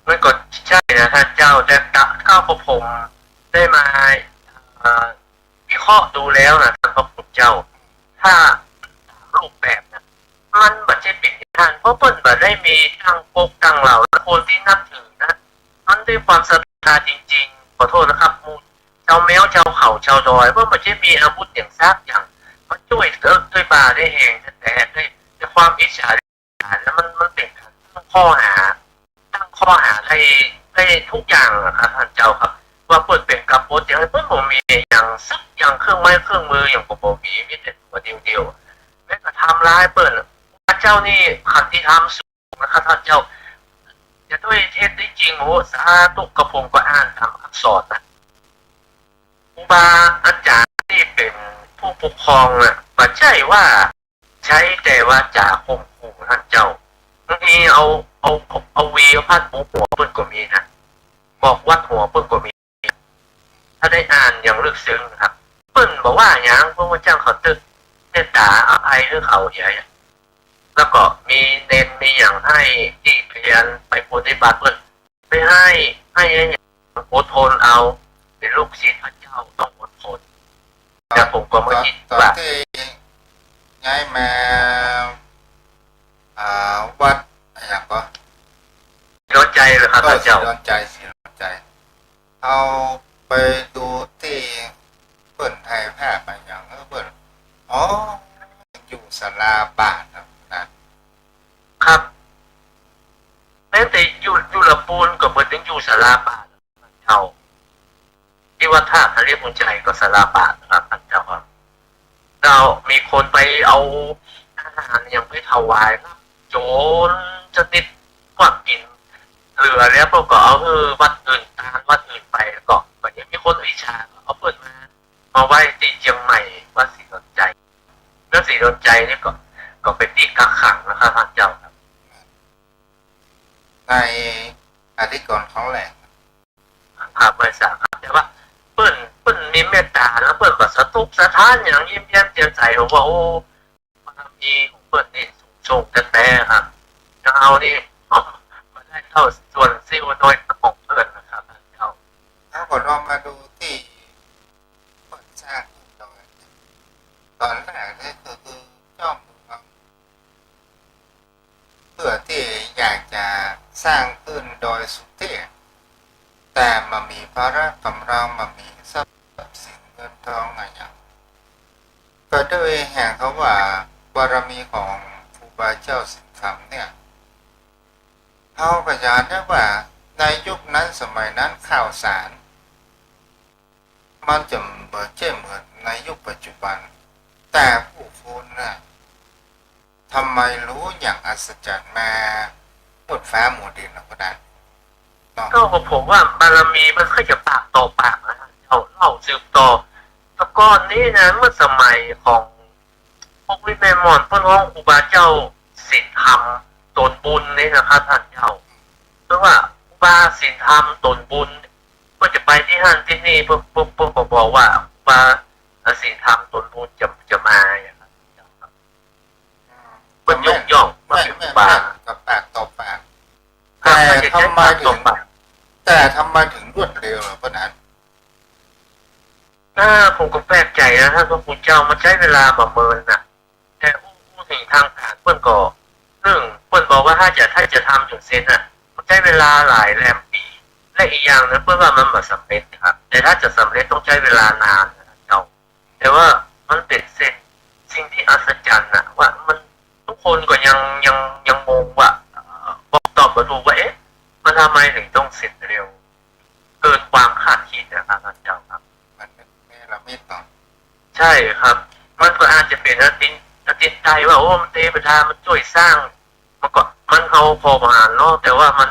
มันก็ใจ้นะท่านเจ้า แต่ตะ เก้ากับผมได้มา เอ่อ วิเคราะห์ดูแล้วนะท่านพระคุณเจ้า ถ้ารูปแบบนะ มันบ่ใจ้เป๋นอย่างนั้น เพราะเปิ้นบ่ได้มีตั้งก๊กตั้งเหล่า คนตี้นับถือนะ มันด้วยความศรัทธาจริงๆ ขอโทษนะครับ หมู่ช จ้าแม้ว เจ้าเขา เจ้าดอย เปิ้นบ่ใจ้มีอาวุธหยังสักอย่าง มาจ้วยเติ๊กจ้วยบ่าได้แฮงแต๊ๆ ใน ในความอิจฉาริษยา แล้วมัน มันเป๋นก๋านตั้งข้อหา ตั้งข้อหาได้ ได้กู้อย่างอะครับ ต้านเจ้าครับ ว่าเปิ้นเป๋นกบฏหยัง เปิ้นบ่มีหยังสักอย่าง เครื่องไม้เครื่องมือหยังก็บ่มี มีแต่ตั๋วเดียวๆ แม้กระทั่งทำร้ายเปิ้น พระเจ้านี่ขันติธรรมสูงนะครับ ต้านเจ้า จะด้วยเท็จได้จริง โอ้ สาธุ กระผมก็อ่านต๋ามอักษรนะ ครูบาอาจ๋ารย์ตี้เป๋นผู้ปกครองน่ะ บ่ใจ้ว่าใจ๊แต่วาจ๋าข่มขู่ ต้านเจ้า บางทีเอา เอา เอาหวีเอาผ้าปูหัวเปิ้นก็มีนะ บอกวัดหัวเปิ้นก็มี ถ้าได้อ่านอย่างลึกซึ้งครับ เปิ้นบ่ว่าหยัง เปิ้นว่าจ้างเขาตึกเมตต๋าอภัยหื้อเขาเหีย แล้วก็มีเณรมีหยังหื้อตี้ไปเฮียนไปปฏิบัติเปิ้น ไปหื้อ หื้ออดทนเอา เป๋นลูกศิษย์พระเจ้าต้องอดทน แต่ผมก็มาคิดว่า ต๋อนตี้ย้ายมา อ่า วัดอะหยังก่อ ศรีดอนชัยเหรอครับ เออ ต้านเจ้า ศรีดอนชัย ศรีดอนชัย เอาไปดูตี้เปิ้นถ่ายภาพอะหยัง เออ เปิ้น อ๋อ อยู่ศาลาบาทนะ ครับ แม้แต่อยู่ อยู่ลำพูนก็เปิ้นยังอยู่ศาลาบาท เจ้า ตี้วัดท่าทะเลบุญชัยก็ศาลาบาทนะครับ ต้านเจ้าครับ แล้วมีคนไปเอาอาหารหยังไปถวายครับ โจรจะติดกวาดกิ๋น เหลือแล้วเปิ้นก็เอาหื้อวัดอื่น ตานวัดอื่นไป แล้วก็ ก็ยังมีคนอิจฉา เอาเปิ้นมา มาไว้ตี้เจียงใหม่ วัดศรีดอนชัย แล้วศรีดอนชัยนี่ก็ ก็เป๋นตี้กักขังนะครับ ต้านเจ้าครับ ในอธิกรณ์ครั้งแรก ครับ บ่อยสามครับ แต่ว่าเปิ้น เปิ้นมีเมตต๋า แล้วเปิ้นก็สะทกสะท้านหยัง ยิ้มแย้มแจ่มใส ผมว่า โอ้ บารมีของเปิ้นนี่สูงส่งแต๊ๆ ครับ อย่างเฮานี่ บ่ได้เต้าส่วนเสี้ยวน้อยของเปิ้นนะครับ เจ้า เฮาก็ลองมาดูตี้เปิ้นสร้างขึ้นดอย ต๋อนแรกนี่ก็คือเจ้าเมือง เปื้อตี้อยากจะสร้างขึ้นดอยสุเทพ แต่บ่มีพละก๋ำลัง บ่มีทรัพย์สินเงินทองอะหยัง ก็ด้วยแห่งเขาว่าบารมีของครูบาเจ้าสิงห์คำเนี่ย เฮาก็จะได้ว่าในยุคนั้นสมัยนั้นข่าวสาร มันจะบ่ใจ้เหมือนในยุคปัจจุบัน แต่ผู้คนน่ะ ทำไมรู้อย่างอัศจรรย์มาหมดฟ้าหมดดินแล้วก็ได้เนาะ ก็ผมว่าบารมีมันก็จะปากต่อปากนะ เจ้า เล่าสืบต่อ แต่ก่อนนี้นะ เมื่อสมัยของพวกวิแม่มอน เปิ้นฮ้องครูบาเจ้าสิงห์คำตนบุญนี่นะครับ ต้านเจ้า เปิ้นว่าครูบาสิงห์คำตนบุญ เปิ้นจะไปตี้หั้นตี้นี่ เปิ้น เปิ้น เปิ้นก็บอกว่าครูบาสิงห์คำตนบุญจะ จะมาอย่างนั้น เปิ้นยกย่องว่าเป๋นครูบา แม่นๆ กับปากต่อปาก ครับ แต่ทำไมถึง แต่ทำไมถึงรวดเร็วล่ะ เปิ้นนั้น อ่า ผมก็แปลกใจ๋นะ ต้านพระคุณเจ้า มันใจ๊เวลาบ่เมินน่ะ แต่อู้ อู้เถิงทางก๋านเปิ้นก็ เซิ่งเปิ้นบอกว่าถ้าจะ ถ้าจะทำเถิงเส้นน่ะ มันใจ๊เวลาหลายแรมปี๋ และอีกอย่างนึ่งเปิ้นว่ามันบ่สำเร็จครับ แต่ถ้าจะสำเร็จต้องใจ๊เวลานานนะเจ้า แต่ว่ามันเป๋นเส้น สิ่งตี้อัศจรรย์น่ะ ว่ามัน ทุกคนก็ยัง ยัง ยังงงว่า เอ่อ บอกตอบบ่ถูกว่า เอ๊ะ มันทำไมถึงต้องเสร็จเร็ว เกินความคาดคิดนะครับ ต้านเจ้าครับ มันเป๋นเนรมิตเนาะ ใจ้ครับ มันก็อาจจะเป๋นอาจิน อาจินไตยว่า โอ้ มันเตวดามันจ้วยสร้าง มันก็ มันเฮาผ่อบ่หันเนาะ แต่ว่ามัน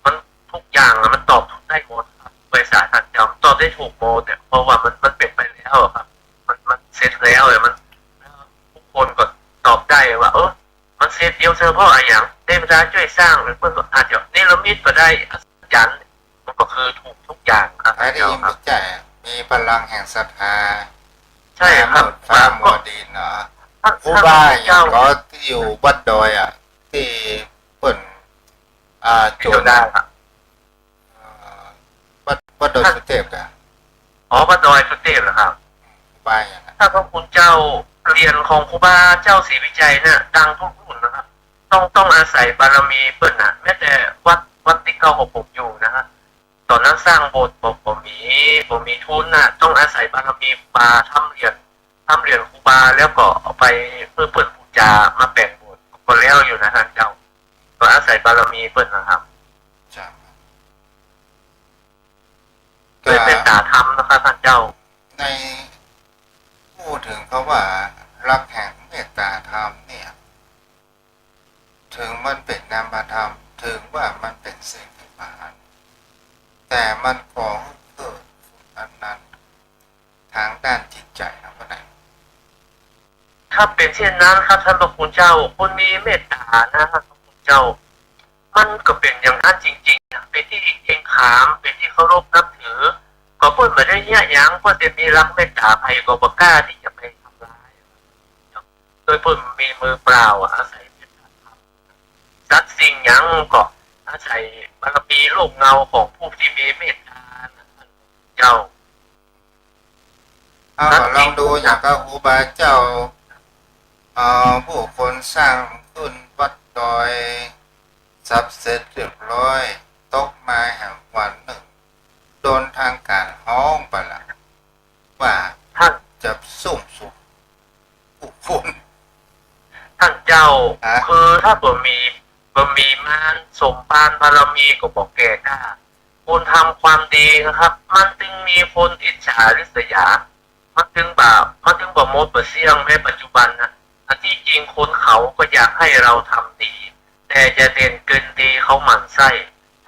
มันทุกอย่างอะมันตอบได้หมดครับ บ่อยสาต้านเจ้า ตอบได้ถูกหมดเนี่ย เพราะว่ามัน มันเป๋นไปแล้วอะครับ มัน มันเสร็จแล้วอะ มัน ทุกคนก็ตอบได้ว่า เออ มันเสร็จเร็วเสียเพราะอะหยัง เตวดาจ้วยสร้าง หรือเปิ้นก็อาจจะเนรมิตบ่ได้ อัศจรรย์ มันก็คือถูกทุกอย่างครับ อันนี้ เจ้าครับ มีใจ้ มีพลังแห่งศรัทธา ใจ้ครับ หมดฟ้าหมดดินเนาะ ท่าน ครูบา ท่านเจ้า อย่างก็ตี้อยู่วัดดอยอะ ตี้เปิ้น อ่า ตี้โจร โจรน่ะ อ่า วัด วัดดอยสุเทพกะ อ๋อ วัดดอยสุเทพเหรอครับ ครูบาอย่างนั้น ท่านพระคุณเจ้า เหรียญของครูบาเจ้าศรีวิชัยเนี่ย ดังทุกรุ่นนะครับ ต้อง ต้องอาศัยบารมีเปิ้นน่ะ แม้แต่วัด วัดตี้เก้าของผมอยู่นะฮะ ต๋อนนั้นสร้างโบสถ์บ่ บ่มี บ่มีทุนน่ะ ต้องอาศัยบารมีครูบา ทำเหรียญ ทำเหรียญครูบา แล้วก็เอาไปหื้อเปิ้นปู๋จา มาแป๋งโบสถ์ ก็แล้วอยู่นะต้านเจ้า ก็อาศัยบารมีเปิ้นนะครับ เจ้า โดยเมตต๋าธรรมนะครับต้านเจ้า ใน พูดถึงคำว่าหลักแห่งเมตต๋าธรรมเนี่ย เถิงมันเป๋นนามธรรม เถิงว่ามันเป๋นสิ่งที่ผ่าน แต่มันก่อหื้อเกิดอันนั้น ทางด้านจิตใจ๋นะ ว่าไง ถ้าเป๋นเช่นนั้นครับ ต้านพระคุณเจ้า คนมีเมตต๋านะ ต้านพระคุณเจ้า มันก็เป๋นอย่างนั้นจริงๆ นะ เป๋นตี้เกรงขาม เป๋นตี้เคารพนับถือ ก็เปิ้นบ่ได้เยียะหยัง เปิ้นจะมีหลักเมตต๋าใผก็บ่กล้าตี้จะไปทำร้าย โดยเปิ้นมีมือเปล่า อาศัยเมตต๋าธรรม สัตว์สิ่งหยังก็อาศัยบารมีร่มเงาของผู้ตี้มีเมตต๋านะ เจ้า เอา สัตว์สิ่ง ลองดูอย่างกับครูบาเจ้า เอ่อ ผู้คนสร้างขึ้นวัดดอยทรัพย์เสร็จเรียบร้อย ตกมาแหมวันนึ่ง โดนทางก๋านฮ้องไปละ ว่า ต้าน จะซุ่มสุมผู้คน ต้านเจ้า ฮะ คือถ้าบ่มี บ่มีมารสมภารบารมีก็บ่แก่กล้า คนทำความดีนะครับ มันจึงมีคนอิจฉาริษยา มันจึงบ่ มันจึงบ่หมดบ่เสี้ยงในปัจจุบันนะ อันตี้จริงคนเขาก็อยากให้เราทำดี แต่อย่าเด่นเกินดี เขาหมั่นไส้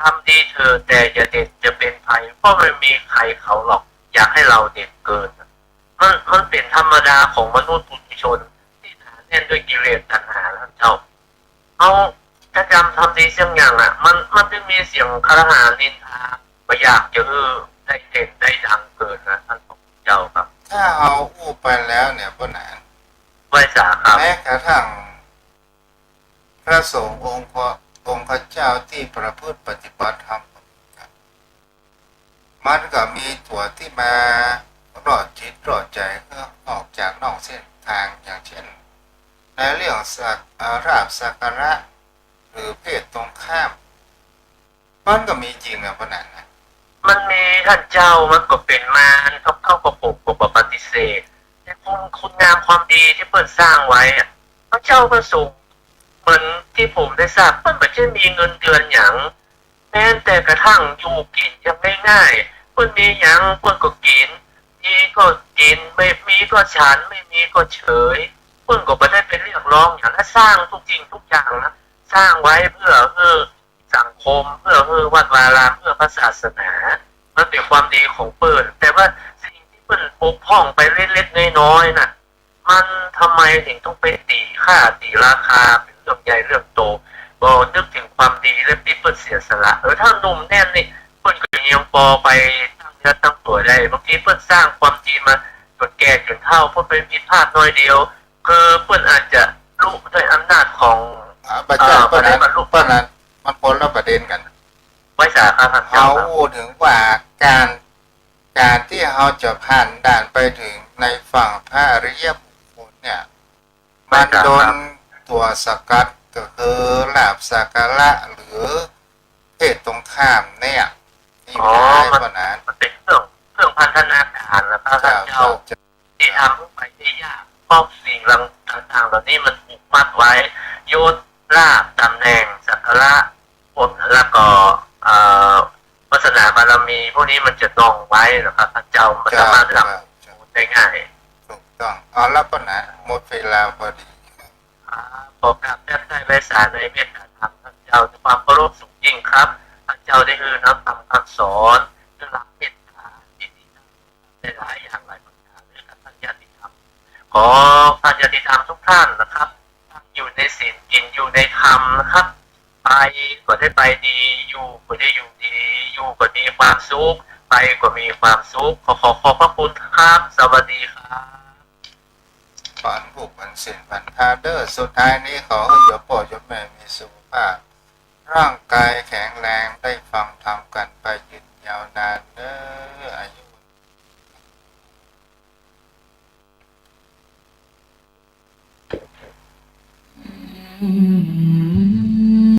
ทำดีเถิด แต่อย่าเด่นจะเป็นภัย เพราะไม่มีใครเขาหรอก อยากให้เราเด่นเกิน มัน มันเป๋นธรรมดาของมนุษย์ปุถุชนตี้หนาแน่นด้วยกิเลสตัณหา ต้านเจ้า เอา จะจำทำดีเสี้ยงอย่างอะ มัน มันจึงมีเสียงคารหานินทา บ่อยากจะหื้อได้เด่นได้ดังเกินนะ ต้านพระคุณเจ้าครับ ถ้าเอาอู้ไปแล้วเนี่ย ป้อหนาน ไหว้สาครับ แม้กระทั่ง พระสงฆ์องค์ขะ องค์ขะเจ้าตี้ประพฤติปฏิบัติธรรม มันก็มีตั๋วตี้มารอดจิตรอดใจ๋หื้อออกจากนอกเส้นตาง อย่างเช่น ในเรื่องสัก เอ่อ ลาภสักการะ หรือเพศตรงข้าม มันก็มีจริงอะ ป้อหนานนะ มันมี ต้านเจ้า มันก็เป๋นมาร กับเฮากับผมก็บ่ปฏิเสธ แต่คุณ คุณงามความดีตี้เปิ้นสร้างไว้อะ พระเจ้าพระสงฆ์ เหมือนตี้ผมได้ทราบ เปิ้นบ่ใจ้มีเงินเดือนหยัง แม้แต่กระทั่งอยู่กิ๋นอย่างง่ายๆ เปิ้นมีหยังเปิ้นก็กิ๋น มีก็กิ๋น ไม่มีก็ฉัน ไม่มีก็เฉย เปิ้นก็บ่ได้ไปเรียกร้องหยัง และสร้างทุกสิ่งทุกอย่างนะ สร้างไว้เพื่อหื้อสังคม เพื่อหื้อวัดวาอาราม เพื่อพระศาสนา มันเป๋นความดีของเปิ้น แต่ว่าสิ่งตี้เปิ้นบกพร่องไปเล็กๆ น้อยๆ น่ะ มันทำไมถึงต้องไปตี๋ค่าตี๋ราคาเป๋นเรื่องใหญ่เรื่องโต บ่นึกเถิงความดีและตี้เปิ้นเสียสละ เออ ถ้าหนุ่มแน่นนี่ เปิ้นก็ยังปอไปตั้งเนื้อตั้งตั๋วได้ บางทีเปิ้นสร้างความดีมาจ๋นแก่จ๋นเฒ่า เปิ้นไปผิดพลาดหน้อยเดียว คือเปิ้นอาจจะลุด้วยอำนาจของ อ่า บ่ใจ้ เอ่อ ป้อหนาน บ่ได้บรรลุ ป้อหนาน มันคนละประเด็นกั๋น ไหว้สาครับ ต้านเจ้าครับ เฮาอู้เถิงว่าก๋าน ก๋านตี้เฮาจะผ่านด่านไปเถิงในฝั่งพระอริยบุคคลเนี่ย มันโดนตั๋วสกัดก็คือลาภสักการะหรือเพศตรงข้ามเนี่ย นี่ อ๋อ มัน มันเป๋นเครื่อง เครื่องพันธนาก๋านนะครับ เจ้า ต้านเจ้า เจ้า ตี้ทำหื้อไปได้ยาก เพราะสิ่งต่างๆ เหล่านี้มันผูกมัดไว้ ยศ ลาภ ต๋ำแหน่ง สักการะ ผล แล้วก็ เอ่อ วาสนาบารมี พวกนี้มันจะดองไว้นะครับ ต้านเจ้า มันสามารถ เจ้า ได้ง่าย ถูกต้อง เอาละ ป้อหนาน หมดเวลาพอดี ครับ ขอกราบไหว้สา ไหว้สาในเมตตาธรรม ต้านเจ้า ด้วยความเคารพสูงยิ่งครับ ต้านเจ้าได้หื้อน้อมธรรมคำสอน ด้วยหลักเมตตา ดีๆ หลายๆ อย่างหลายประก๋านเลยครับ ต้านญาติธรรม ขอต้านญาติธรรมทุกท่านนะครับ ตั้งอยู่ในศีล กิ๋นอยู่ในธรรมนะครับ ไปก็ได้ไปดี อยู่ก็ได้อยู่ดี อยู่ก็มีความสุข ไปก็มีความสุข ขอ ขอขอบพระคุณครับ สวัสดีครับ ปันผูกปันศีลปันทานเด้อ สุดท้ายนี้ขอหื้อโยมป้อโยมแม่มีสุขภาพ ร่างกายแข็งแรง ได้ฟังธรรมกั๋นไปยืนยาวนานเด้อ อายุ